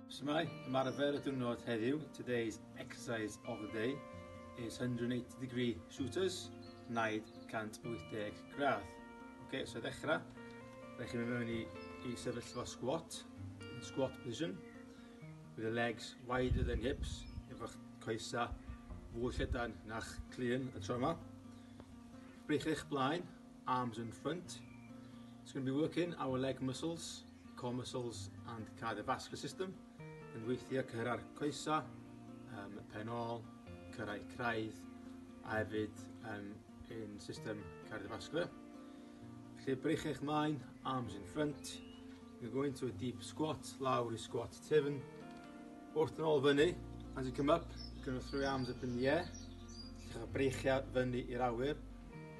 Shwmae, ymarfer y diwrnod heddiw, today's exercise of the day is 180 degree shooters, naid 180 gradd. Okay, so ddechrau, rhaid chi'n mynd mewn i sefyllfa squat, in squat position, with the legs wider than hips, efo'ch coesa fwy llydan na'ch clun y tro yma. Breichiau'ch blaen, arms in front. It's going to be working our leg muscles, core muscles and cardiovascular system. Yn weithio cyhyrau'r coesa, pen ôl, cyrraedd craidd, a hefyd ein system cardiovascular. Felly breichiau'ch mlaen, arms in front. You're going to a deep squat, lawr i squat tyfn. Wrth yn ôl fyny, as you come up, you're going to throw your arms up in the air. Llychau breichiau fyny i'r awyr,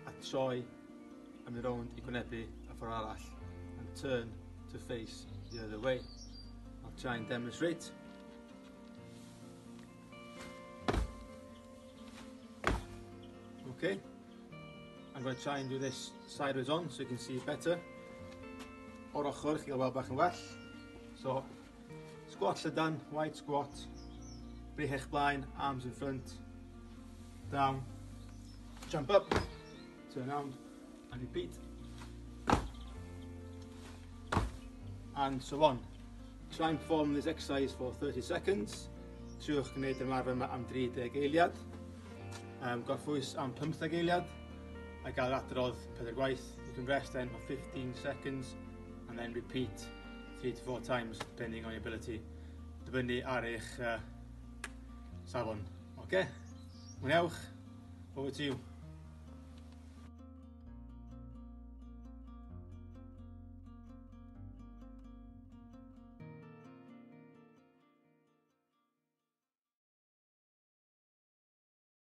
a troi a mynd rownd i gwynebu y ffordd arall. And turn to face the other way. I'll try and demonstrate. Okay, I'm going to try and do this sideways on so you can see better. O'r ochr, chi'n gael weld bach yn well. So, squat llydan, wide squat, breichiau'ch blaen, arms in front, down, jump up, turn round, and repeat. And so on. Try and perform this exercise for 30 seconds. Triwch gwneud ymarfer yma am 30 eiliad. Gorffwys am 15 eiliad. A gael adrodd 4 gwaith. You can rest then for 15 seconds and then repeat 3 to 4 times depending on your ability. Dibynnu ar eich safon. Okay? Mwynhewch. Over to you.